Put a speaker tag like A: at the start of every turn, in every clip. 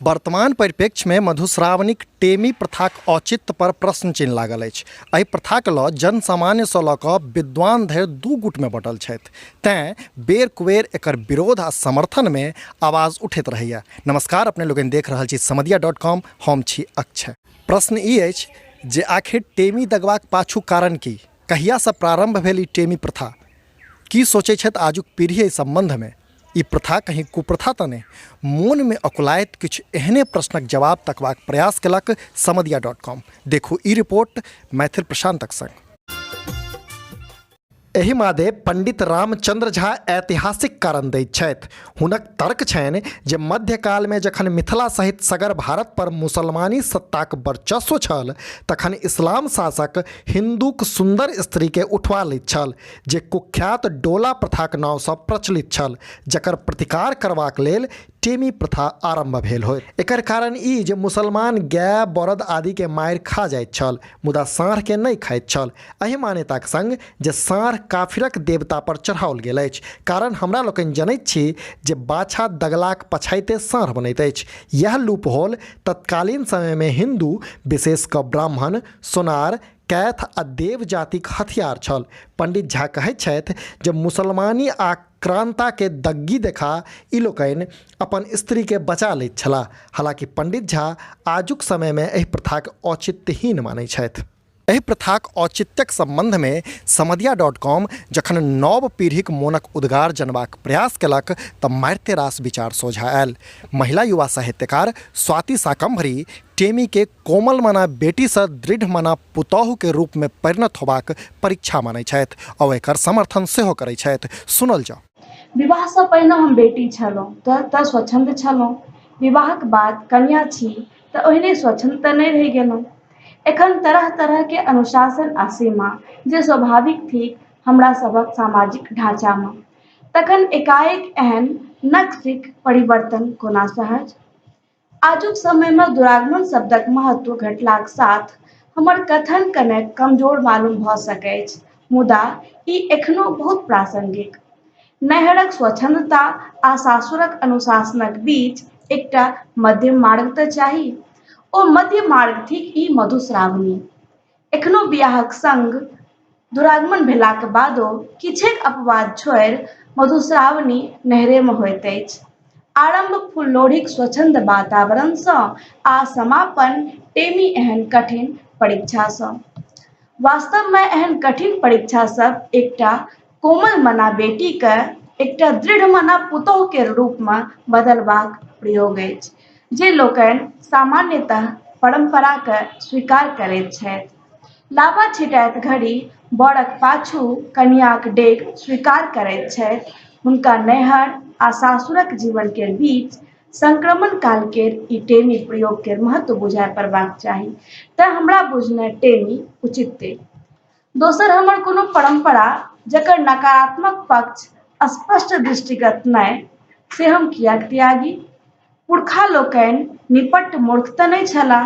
A: वर्तमान परिप्रेक्ष्यमे मधुश्रावणीक टेमी प्रथाक औचित्य पर प्रश्न चिन्ह लागल अछि। एहि प्रथाके लऽ जनसामान्यसँ लऽ कऽ विद्वान धरि दू गुटमे बँटल छथि। तेँ बेर-कुबेर एकर विरोध आ समर्थनमे आवाज उठैत रहैए। नमस्कार अपने लोकनि देख रहल छी समदिया डॉट कॉम, हम छी अक्षय। प्रश्न ई अछि जे आखिर टेमी दगबाक पाछू कारण की? कहियासँ प्रारम्भ भेल ई टेमी प्रथा? की सोचै छथि आजुक पीढ़ी एहि सम्बन्धमे? ई प्रथा कहीं कुप्रथा तऽ नहि? मोनमे अकुलाइत किछु एहने प्रश्नक जवाब तकबाक प्रयास केलक समदिया डॉट कॉम। देखू ई रिपोर्ट मैथिल प्रशांतक संग। एहि मादे पंडित रामचंद्र झा ऐतिहासिक कारण दैत छथि। हुनक तर्क छनि जे मध्यकालमे जखन मिथिला सहित सगर भारत पर मुसलमानी सत्ताक वर्चस्व छल तखन इस्लाम शासक हिन्दूक सुन्दर स्त्रीकेँ उठवा लैत छल जे कुख्यात डोला प्रथाक नाँवसँ प्रचलित छल जकर प्रतिकार करबाक लेल टेमी प्रथा आरम्भ भेल होयत। एकर कारण ई जे मुसलमान गाय, बरद आदिकेँ मारि खा जाइत छल मुदा साँढ़केँ नहि खाइत छल। एहि मान्यताक संग जे साँढ़ काफिरक देवता पर चढ़ाओल गेल अछि कारण हमरा लोकनि जनैत छी जे बाछा दगलाक पछाइते साँढ़ बनैत अछि। इएह लूपहोल तत्कालीन समयमे हिन्दू विशेष कऽ ब्राह्मण, सोनार, कैथ आ देव जातिक हथियार छल। पंडित झा कहैत छथि जे मुसलमानी आ क्रान्ताके दग्गी देखा ई लोकनि अपन स्त्रीके बचा लैत छलाह। हालाँकि पंडित झा आजुक समयमे एहि प्रथाक औचित्यहीन मानैत छथि। एहि प्रथाक औचित्यक सम्बन्धमे समदिया डॉट कॉम जखन नव पीढ़ीक मोनक उद्गार जनबाक प्रयास केलक तऽ मारिते रास विचार सोझाँ आयल। महिला युवा साहित्यकार स्वाति शाकम्भरी टेमीके कोमल मना बेटीसँ दृढ़ मना पुतोहुके रूपमे परिणत होबाक परीक्षा मानैत छथि आ एकर समर्थन सेहो करैत छथि। सुनल जाउ।
B: विवाहसँ पहिने हम बेटी छलहुँ तऽ स्वच्छन्द छलहुँ। विवाहक बाद कनियाँ छी तऽ ओहने स्वच्छन्द तऽ नहि रहि गेलहुँ। एखन तरह तरहके अनुशासन आ सीमा जे स्वाभाविक थिक हमरा सभक सामाजिक ढाँचामे। तखन एकाएक एहन नख-सिख परिवर्तन कोना सहज? आजुक समयमे दुरागमन शब्दक महत्व घटलाक साथ हमर कथन कनेक कमजोर मालूम भऽ सकैछ, मुदा ई एखनो बहुत प्रासंगिक। नैहरक स्वच्छन्दता आ सासुरक अनुशासनक बीच एकटा मध्यम मार्ग तऽ चाही। ओ मध्य मार्ग थिक ई मधुश्रावणी। एखनो बियाहक संग दुरागमन भेलाक बादो किछेक अपवाद छोड़ि मधुश्रावणी नैहरेमे होइत अछि। आरम्भ फुललोढ़ीक स्वच्छन्द वातावरणसँ आ समापन टेमी एहन कठिन परीक्षासँ। वास्तवमे एहन कठिन परीक्षा सब एकटा कोमलमना बेटीकेँ एकटा दृढ़मना पुतोहु केर रूपमे बदलबाक प्रयोग अछि। जे लोकनि सामान्यतः परम्पराकेँ स्वीकार करैत छथि। लाबा छिटाइत घड़ी वरक पाछू कनियाँक डेग स्वीकार करैत छथि, हुनका नैहर आ सासुरक जीवन केर बीच संक्रमण काल केर ई टेमी प्रयोग केर महत्व बुझाय पड़बाक चाही। तेँ हमरा बुझने टेमी उचिते। दोसर हमर कोनो परम्परा जकर नकारात्मक पक्ष स्पष्ट दृष्टिगत नहि से हम किएक त्यागी? पुरखा लोकनि निपट्ट मूर्ख तऽ नहि छलाह।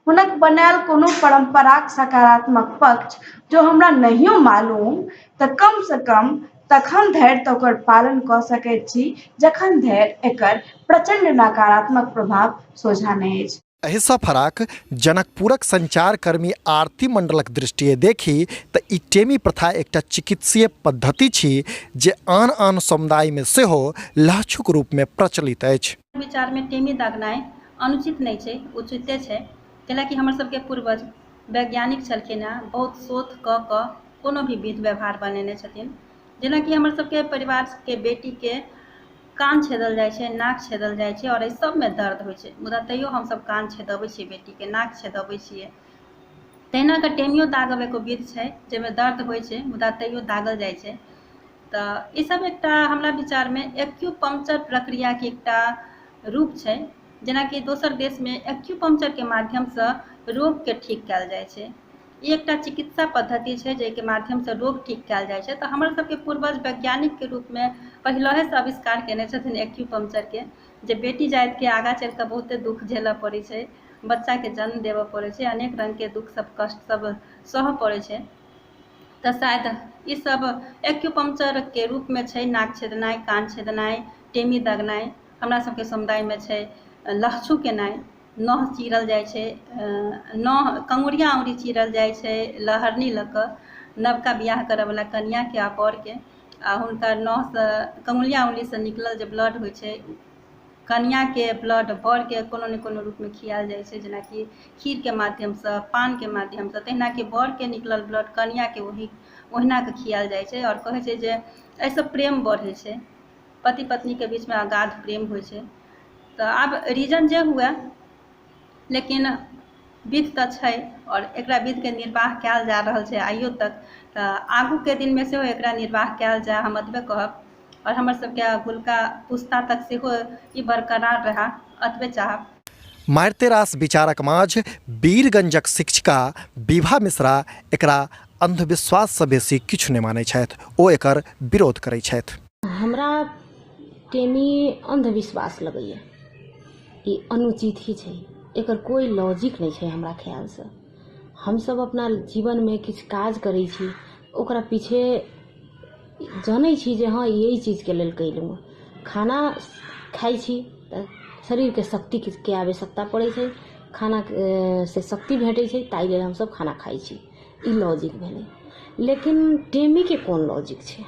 B: हुनक बनायल कोनो परम्पराक सकारात्मक पक्ष जँ हमरा नहियो मालूम तऽ कमसँ कम तखन धरि तऽ ओकर पालन कऽ सकैत छी जखन धरि एकर प्रचण्ड नकारात्मक प्रभाव सोझाँ नहि अछि।
A: एहिसँ फराक जनकपुरक सञ्चारकर्मी आरती मण्डलक दृष्टिए देखी तऽ ई टेमी प्रथा एकटा चिकित्सीय पद्धति छी जे आन आन समुदायमे सेहो लहछुक रूपमे प्रचलित अछि।
C: विचारमे टेमी दागनाइ अनुचित नहि छै, उचिते छै। कैलाकि हमर सबके पूर्वज वैज्ञानिक छलखिन हेँ, बहुत शोध कऽ कऽ कोनो भी विध व्यवहार बनेने छथिन। जेनाकि हमर सबके परिवारके बेटीके कान छेदल जाइ छै, नाक छेदल जाइ छै आओर एहि सबमे दर्द होइ छै, मुदा तैयो हमसब कान छेदबै छियै बेटीके, नाक छेदबै छियै। तहिना कऽ टेमियो दागब एगो विध छै जाहिमे दर्द होइ छै मुदा तैयो दागल जाइ छै। तऽ ईसब एकटा हमरा विचारमे एक्यूपंक्चर प्रक्रियाके एकटा रूप छै। जेनाकि दोसर देशमे एक्यूपंक्चरके माध्यमसँ रोगके ठीक कयल जाइ छै। ई एकटा चिकित्सा पद्धति छै जाहिके माध्यमसँ रोग ठीक कयल जाइ छै। तऽ हमर सबके पूर्वज वैज्ञानिकके रूपमे पहिलहेसँ आविष्कार कयने छथिन एक्यूपंक्चरके, जे बेटी जातिके आगाँ चलिकऽ बहुते दुःख झेलऽ पड़ै छै, बच्चाके जन्म देबऽ पड़ै छै, अनेक रङ्गके दुःख सब कष्ट सब सहऽ पड़ै छै। तऽ शायद ई सब एक्यूपंक्चरके रूपमे छै नाक छेदनाइ, कान छेदनाइ, टेमी दगनाइ हमरा सबके समुदायमे छै। लहछू केनाइ, नह चीरल जाइ छै, नह कंगुरिया अङ्गुरी चीरल जाइ छै लहरनी लऽ कऽ नवका बियाह करऽवला कनिआँके आ बरके, आ हुनकर नहसँ कंगुरिया अङ्गुरीसँ निकलल जे ब्लड होइ छै, कनिआँके ब्लड बरके कोनो ने कोनो रूपमे खियाएल जाइ छै, जेनाकि खीरके माध्यमसँ, पानके माध्यमसँ। तहिना कि बरके निकलल ब्लड कनिआँके ओही ओहिना कऽ खियाएल जाइ छै, आओर कहै छै जे एहिसँ प्रेम बढ़ै छै, पति पत्नीके बीचमे अगाध प्रेम होइ छै। तऽ आब रीजन जे हुए, लेकिन विध तऽ छै, आओर एकरा विधके निर्वाह कयल जा रहल छै आइयो तक, तऽ आगूके दिनमे सेहो एकरा निर्वाह कयल जाय, हम एतबे कहब। आओर हमर सबके अगुलका पुस्ता तक सेहो ई बरकरार रहए, एतबे चाहब।
A: मारिते रास विचारक माझ वीरगंजक शिक्षिका विभा मिश्रा एकरा अन्धविश्वाससँ बेसी किछु नहि मानै छथि, ओ एकर विरोध करै छथि।
D: हमरा टेमी अन्धविश्वास लगैए, ई अनुचित ही छै, एकर कोइ लॉजिक नहि छै। हमरा ख्यालसँ हमसभ अपना जीवनमे किछु काज करै छी, ओकरा पीछे जनै छी जे हँ, ई एहि चीजके लेल कयलहुँ। खाना खाइ छी तऽ शरीरके शक्तिके आवश्यकता पड़ै छै, खाना से शक्ति भेटै छै, ताहि लेल हमसभ खाना खाइ छी। ई लॉजिक भेलै, लेकिन टेमीके कोन लॉजिक छै?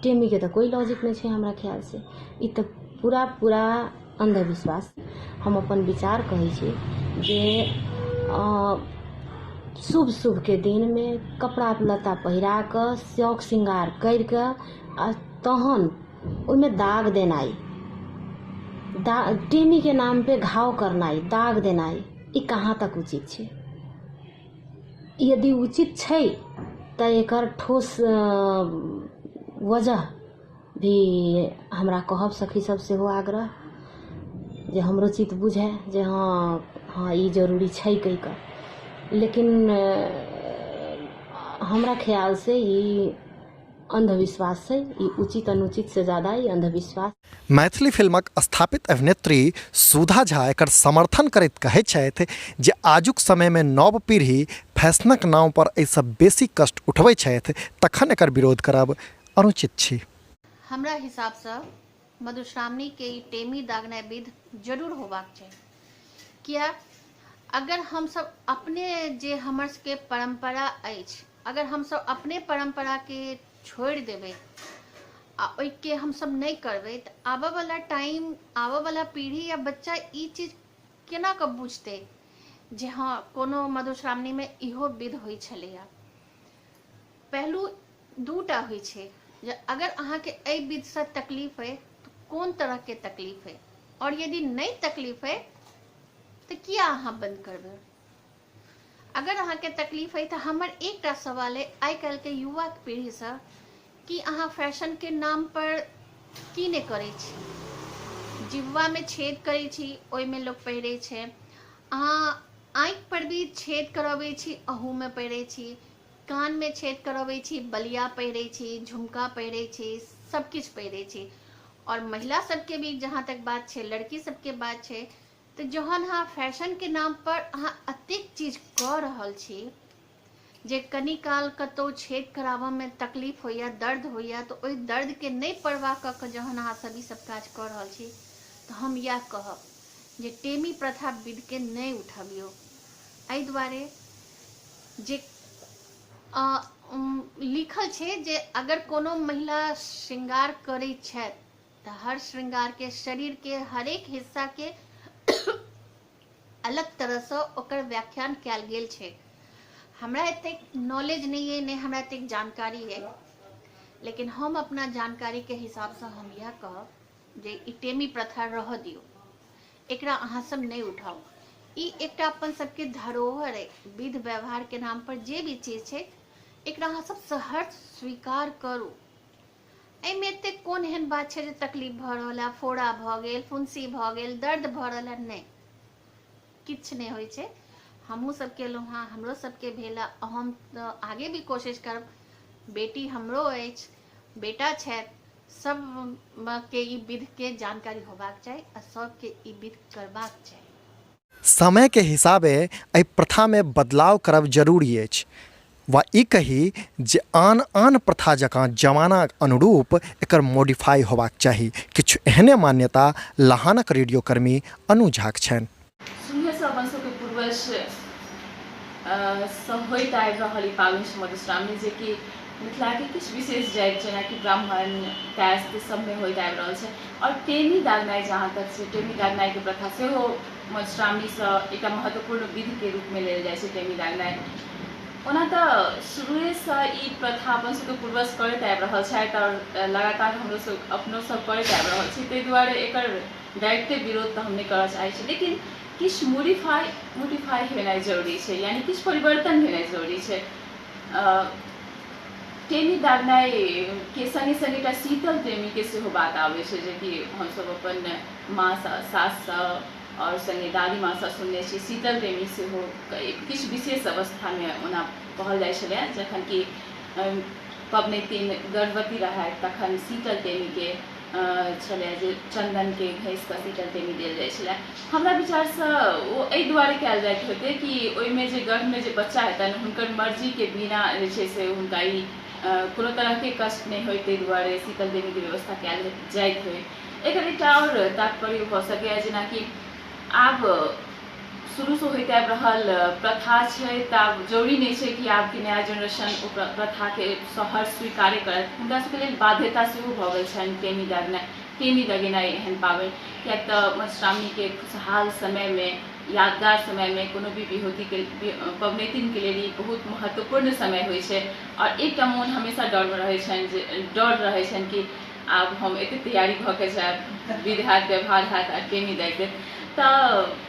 D: टेमीके तऽ कोइ लॉजिक नहि छै। हमरा ख्यालसँ ई तऽ पूरा पूरा अन्धविश्वास। हम अपन विचार कहै छी जे शुभ शुभके दिनमे कपड़ा लत्ता पहिरा कऽ, शौक श्रृंगार करि कऽ आ तहन ओहिमे दाग देनाइ, दा टेमीके नाम पे घाव करनाइ, दाग देनाइ, ई कहाँ तक उचित छै? यदि उचित छै तऽ एकर ठोस वजह भी हमरा कहब सखी सब, सेहो आग्रह जे हमरो चित्त बुझै जे हँ हँ, ई जरूरी छै कहि कऽ। लेकिन हमरा ख्यालसँ ई अन्धविश्वास छै, ई उचित अनुचित से ज्यादा ई अन्धविश्वास।
A: मैथिली फिल्मक स्थापित अभिनेत्री सुधा झा एकर समर्थन करैत कहैत छथि जे आजुक समयमे नव पीढ़ी फैशनक नाम पर एहिसँ बेसी कष्ट उठबैत छथि, तखन एकर विरोध करब अनुचित छी।
E: हमरा हिसाबसँ मधुश्रावणीके ई टेमी दागनाइ विध जरूर होबाक चाही, किया अगर हमसब अपने जे हमर सबके परम्परा अछि, अगर हमसब अपने परम्पराके छोड़ि देबै आ ओहिके हमसब नहि करबै, तऽ आबऽवला टाइम, आबऽवला पीढ़ी या बच्चा ई चीज केना कऽ बुझतै जे हँ, कोनो मधुश्रावणीमे इहो विध होइ छलैए? पहलू दूटा होइ छै जे अगर अहाँके एहि विधसँ तकलीफ अइ तऽ कोन तरहके तकलीफ अइ, आओर यदि नहि तकलीफ अइ तऽ किया अहाँ बन्द करबै? अगर अहाँके तकलीफ अइ तऽ हमर एकटा सवाल अइ आइ काल्हिके युवा पीढ़ीसँ कि अहाँ फैशनके नामपर की नहि करै छी? जिह्वामे छेद करै छी, ओहिमे लोक पहिरै छै। अहाँ आँखि पर भी छेद करबै छी, अहूमे पहिरै छी। कानमे छेद करबै छी, बलिया पहिरै छी, झुमका पहिरै छी, सब किछु पहिरै छी। आओर महिला सबके भी जहाँ तक बात छै, लड़की सबके बात छै, तऽ जहन अहाँ फैशनके नामपर अहाँ एतेक चीज कऽ रहल छी जे कनी काल कतहु छेद कराबऽमे तकलीफ होइए, दर्द होइए, तऽ ओहि दर्दके नहि परवाह कऽ कऽ जहन अहाँ सब ई सब काज कऽ रहल छी, तऽ हम इएह कहब जे टेमी प्रथा विधके नहि उठबियौ। एहि दुआरे जे लिखल छै जे अगर कोनो महिला श्रृंगार करै छथि तऽ हर श्रृंगारके शरीरके हरेक हिस्साके अलग तरहसँ ओकर व्याख्यान कयल गेल छै। हमरा एतेक नॉलेज नहि अइ, नहि हमरा एतेक जानकारी अइ, लेकिन हम अपना जानकारीके हिसाबसँ हम इएह कहब जे ई टेमी प्रथा रहऽ दियौ, एकरा अहाँ सब नहि उठाउ। ई एकटा अपन सबके धरोहर अइ। विध व्यवहारके नाम पर जे भी चीज छै, एकरा अहाँ सब सहर्ष स्वीकार करू। एहिमे एतेक कोन एहन बात छै जे तकलीफ भऽ रहल है, फोड़ा भऽ गेल, फुंसी भऽ गेल, दर्द भऽ रहल है? नहि, किछु नहि होइ छै। हमहूँ सब केलहुँ हँ, हमरो सबके भेल हँ, हम तऽ आगे भी कोशिश करब। बेटी हमरो अछि, बेटा छथि, सबके ई विधके जानकारी होबाक चाही आ सबके ई विध करबाक चाही।
A: समयके हिसाबे एहि प्रथामे बदलाव करब जरूरी अछि। वा ई कही जे आन आन प्रथा जकाँ जमानाक अनुरूप एकर मोडिफाइ होबाक चाही। किछु एहने मान्यता लहानक रेडियोकर्मी अनु झाक छनि।
F: शुरुएसँ अपन सबके पूर्वज सँ होइत आबि रहल ई पाबनि छै मधुश्रावणी, जेकि मिथिलाके किछु विशेष जाति जेनाकि ब्राह्मण कायस्थ सबमे होइत आबि रहल छै। आओर टेमी दागनाइ जहाँ तक छै, टेमी दागनाइके प्रथा सेहो मधुश्रावणीसँ एकटा महत्वपूर्ण विधिके रूपमे लेल जाइ छै टेमी दागनाइ। ओना तऽ शुरुएसँ ई प्रथा अपन सबके पूर्वज करैत आबि रहल छथि आओर लगातार हमरो सब अपनो सब करैत आबि रहल छी, ताहि दुआरे एकर डायरेक्टे विरोध तऽ हम नहि करऽ चाहै छी, लेकिन किछु मोडिफाइ भेनाइ जरूरी छै, यानि किछु परिवर्तन भेनाइ जरूरी छै। टेमी दागनाइके सङ्गे सङ्गे एकटा शीतल टेमीके सेहो बात आबै छै, जेकि हमसब अपन माँसँ, साससँ आओर सङ्गे दादी माँसँ सुनने छी। शीतल टेमी सेहो किछु विशेष अवस्थामे ओना कहल जाइ छलै, जखन कि पबनैतिन गर्भवती रहथि तखन शीतल टेमीके छलै जे चन्दनके घसि कऽ शीतल टेमी देल जाइ छलै। हमरा विचारसँ ओ एहि दुआरे कयल जाइत होतै कि ओहिमे जे गर्भमे जे बच्चा हेतनि हुनकर मर्जीके बिना जे छै से हुनका ई कोनो तरहके कष्ट नहि होइ, ताहि दुआरे शीतल टेमीके व्यवस्था कयल जाइत होइ। एकर एकटा आओर तात्पर्य भऽ सकैए, जेनाकि आब शुरूसँ होइत आबि रहल प्रथा छै तऽ आब जरूरी नहि छै कि आबके नया जेनरेशन ओ प्रथाके सहर्ष स्वीकारे करत। हुनका सबके लेल बाध्यता सेहो भऽ गेल छनि टेमी दागनाइ, टेमी दगेनाइ एहन पाबनि, किएक तऽ मधुश्रावणीके खुशहाल समयमे, यादगार समयमे कोनो भी विभूतिके पबनैतिनके लेल ई बहुत महत्वपूर्ण समय होइ छै। आओर एकटा मोन हमेशा डरमे रहै छनि, जे डर रहै छनि कि आब हम एते तैयारी भऽ के जायब, विध हैत, व्यवहार हैत आ टेमी दागि देत, तऽ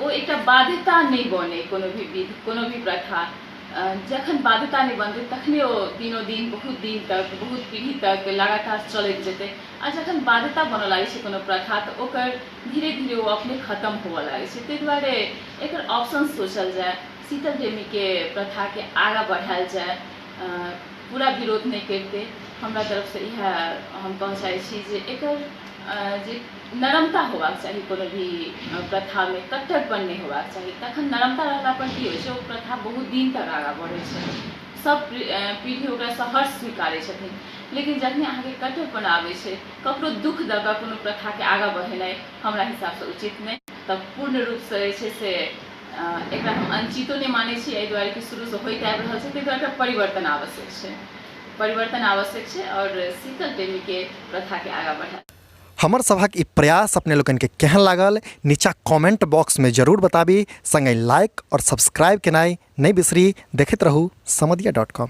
F: ओ एकटा बाध्यता नहि बनै कोनो भी विध, कोनो भी प्रथा जखन बाध्यता नहि बनतै तखने ओ दिनो दिन बहुत दिन तक बहुत पीढ़ी तक लगातार चलैत जेतै। आ जखन बाध्यता बनऽ लागै छै कोनो प्रथा तऽ ओकर धीरे धीरे ओ अपने खतम होबऽ लागै छै। ताहि दुआरे एकर ऑप्शन सोचल जाय, शीतल टेमीके प्रथाके आगाँ बढ़ायल जाय, पूरा विरोध नहि करिते। हमरा तरफसँ इएह हम कहऽ चाहै छी जे एकर जे नरमता होबाक चाही, कोनो भी प्रथामे कट्टरपन नहि होबाक चाही। तखन नरमता रहला पर की होइ छै, ओ प्रथा बहुत दिन तक आगाँ बढ़ै छै, सब पीढ़ी ओकरा सहर्ष स्वीकारै छथिन। लेकिन जखने अहाँके कट्टरपन आबै छै, ककरो दुःख दऽ कऽ कोनो प्रथाके आगाँ बढ़ेनाइ हमरा हिसाबसँ उचित नहि। तऽ पूर्ण रूपसँ जे छै से एकरा हम अनुचितो नहि मानै छी, एहि दुआरे कि शुरूसँ होइत आबि रहल छै, ताहि दुआरे एकरा परिवर्तन आवश्यक छै, परिवर्तन आवश्यक छै आओर शीतल टेमीके प्रथाके आगाँ बढ़ायल।
A: हमर सभक ई प्रयास अपने लोकनिके केहन लागल नीचा कमेंट बॉक्समे जरूर बताबी, संगहि लाइक और सब्सक्राइब केनाइ नहि बिसरी। देखैत रहू समदिया डॉट कॉम।